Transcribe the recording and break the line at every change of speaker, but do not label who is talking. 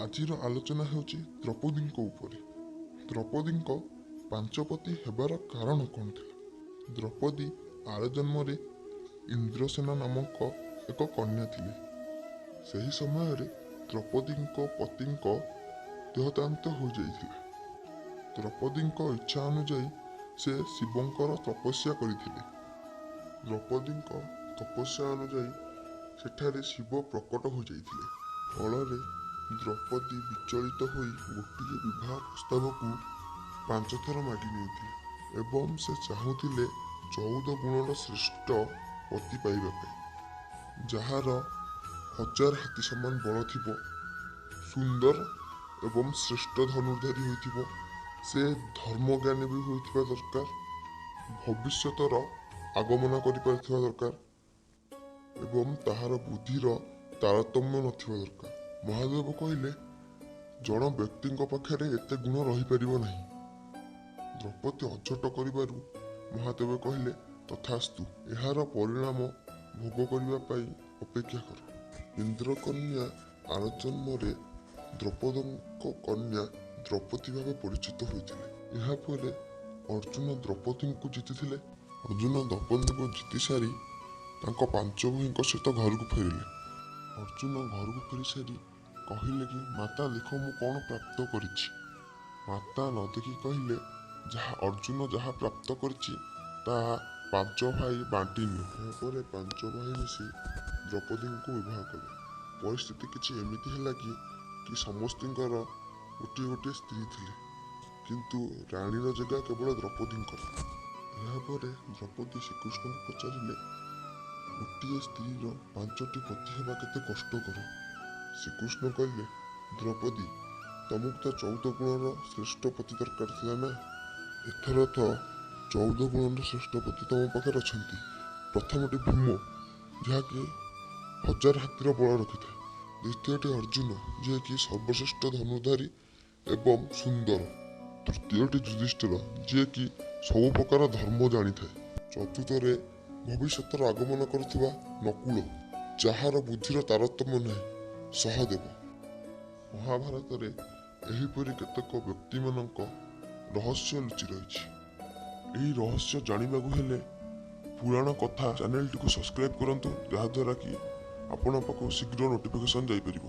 ଆଜିର ଆଲୋଚନା ହେଉଛି ଦ୍ରୌପଦୀଙ୍କ ଉପରେ। ଦ୍ରୌପଦୀଙ୍କ ପାଞ୍ଚପତି ହେବାର କାରଣ କ'ଣ ଥିଲା? ଦ୍ରୌପଦୀ ଆର ଜନ୍ମରେ ଇନ୍ଦ୍ରସେନା ନାମକ ଏକ କନ୍ୟା ଥିଲେ। ସେହି ସମୟରେ ଦ୍ରୌପଦୀଙ୍କ ପତିଙ୍କ ଦେହତାନ୍ତ ହୋଇଯାଇଥିଲା। ଦ୍ରୌପଦୀଙ୍କ ଇଚ୍ଛା ଅନୁଯାୟୀ ସେ ଶିବଙ୍କର ତପସ୍ୟା କରିଥିଲେ। ଦ୍ରୌପଦୀଙ୍କ ତପସ୍ୟା ଅନୁଯାୟୀ ସେଠାରେ ଶିବ ପ୍ରକଟ ହୋଇଯାଇଥିଲେ। ଫଳରେ ଦ୍ରୌପଦୀ ବିଚଳିତ ହୋଇ ଗୋଟିଏ ବିବାହ ପ୍ରସ୍ତାବକୁ 5 ଥର ମାଗି ନେଇଥିଲେ ଏବଂ ସେ ଚାହୁଁଥିଲେ 14 ଗୁଣର ଶ୍ରେଷ୍ଠ ପତି ପାଇବା ପାଇଁ, ଯାହାର 1000 ହାତୀ ସମାନ ବଳ ଥିବ, ସୁନ୍ଦର ଏବଂ ଶ୍ରେଷ୍ଠ ଧନୁର୍ଧାରୀ ହୋଇଥିବ, ସେ ଧର୍ମଜ୍ଞାନୀ ବି ହୋଇଥିବା ଦରକାର, ଭବିଷ୍ୟତର ଆଗମନ କରିପାରୁଥିବା ଦରକାର ଏବଂ ତାହାର ବୁଦ୍ଧିର ତାରତମ୍ୟ ନଥିବା ଦରକାର। ମହାଦେବ କହିଲେ, ଜଣ ବ୍ୟକ୍ତିଙ୍କ ପାଖରେ ଏତେ ଗୁଣ ରହିପାରିବ ନାହିଁ। ଦ୍ରୌପଦୀ ଅଝଟ କରିବାରୁ ମହାଦେବ କହିଲେ, ତଥାସ୍ତୁ, ଏହାର ପରିଣାମ ଭୋଗ କରିବା ପାଇଁ ଅପେକ୍ଷା କର। ଇନ୍ଦ୍ରକନ୍ୟା ଆର ଜନ୍ମରେ ଦ୍ରୌପଦଙ୍କ କନ୍ୟା ଦ୍ରୌପଦୀ ଭାବେ ପରିଚିତ ହୋଇଥିଲେ। ଏହାପରେ ଅର୍ଜୁନ ଦ୍ରୌପଦୀଙ୍କୁ ଜିତିଥିଲେ। ଅର୍ଜୁନ ଦ୍ରୌପଦୀଙ୍କୁ ଜିତି ସାରି ତାଙ୍କ 5 ଭାଇଙ୍କ ସହିତ ଘରକୁ ଫେରିଲେ। ଅର୍ଜୁନ ଘରକୁ ଫେରିସାରି କହିଲେ କି, ମାତା ଦେଖ ମୁଁ କ'ଣ ପ୍ରାପ୍ତ କରିଛି। ମାତା ନ ଦେଖି କହିଲେ, ଯାହା ଅର୍ଜୁନ ଯାହା ପ୍ରାପ୍ତ କରିଛି ତାହା 5 ଭାଇ ବାଣ୍ଟି ନିଅ। ଏହାପରେ 5 ଭାଇ ମିଶି ଦ୍ରୌପଦୀଙ୍କୁ ବିବାହ କଲେ। ପରିସ୍ଥିତି କିଛି ଏମିତି ହେଲା କି ସମସ୍ତଙ୍କର ଗୋଟିଏ ଗୋଟିଏ ସ୍ତ୍ରୀ ଥିଲେ, କିନ୍ତୁ ରାଣୀର ଜାଗା କେବଳ ଦ୍ରୌପଦୀଙ୍କର। ଏହାପରେ ଦ୍ରୌପଦୀ ଶ୍ରୀକୃଷ୍ଣଙ୍କୁ ପଚାରିଲେ, ଗୋଟିଏ ସ୍ତ୍ରୀର 5ଟି ପତି ହେବା କେତେ କଷ୍ଟକର। ଶ୍ରୀକୃଷ୍ଣ କହିଲେ, ଦ୍ରୌପଦୀ, ତମକୁ ତ 14 ଗୁଣର ଶ୍ରେଷ୍ଠ ପତି ଦରକାର ଥିଲା ନା? ଏଥର ତ 14 ଗୁଣର ଶ୍ରେଷ୍ଠ ପତି ତମ ପାଖରେ ଅଛନ୍ତି। ପ୍ରଥମଟି ଭୀମ, ଯାହାକି 1000 ହାତୀର ବଳ ରଖିଥାଏ। ଦ୍ୱିତୀୟଟି ଅର୍ଜୁନ, ଯିଏକି ସର୍ବଶ୍ରେଷ୍ଠ ଧନୁର୍ଧାରୀ ଏବଂ ସୁନ୍ଦର। ତୃତୀୟଟି ଯୁଧିଷ୍ଠିର, ଯିଏକି ସବୁ ପ୍ରକାର ଧର୍ମ ଜାଣିଥାଏ। ଚତୁର୍ଥରେ ଭବିଷ୍ୟତର ଆଗମନ କରୁଥିବା ନକୁଳ, ଯାହାର ବୁଦ୍ଧିର ତାରତମ୍ୟ ନାହିଁ, ସହଦେବ। ମହାଭାରତରେ ଏହିପରି କେତେକ ବ୍ୟକ୍ତିମାନଙ୍କ ରହସ୍ୟ ଲୁଚି ରହିଛି। ଏହି ରହସ୍ୟ ଜାଣିବାକୁ ହେଲେ ପୁରାଣ କଥା ଚ୍ୟାନେଲଟିକୁ ସବସ୍କ୍ରାଇବ୍ କରନ୍ତୁ, ଯାହାଦ୍ୱାରା କି ଆପଣଙ୍କ ପାଖକୁ ଶୀଘ୍ର ନୋଟିଫିକେସନ୍ ଯାଇପାରିବ।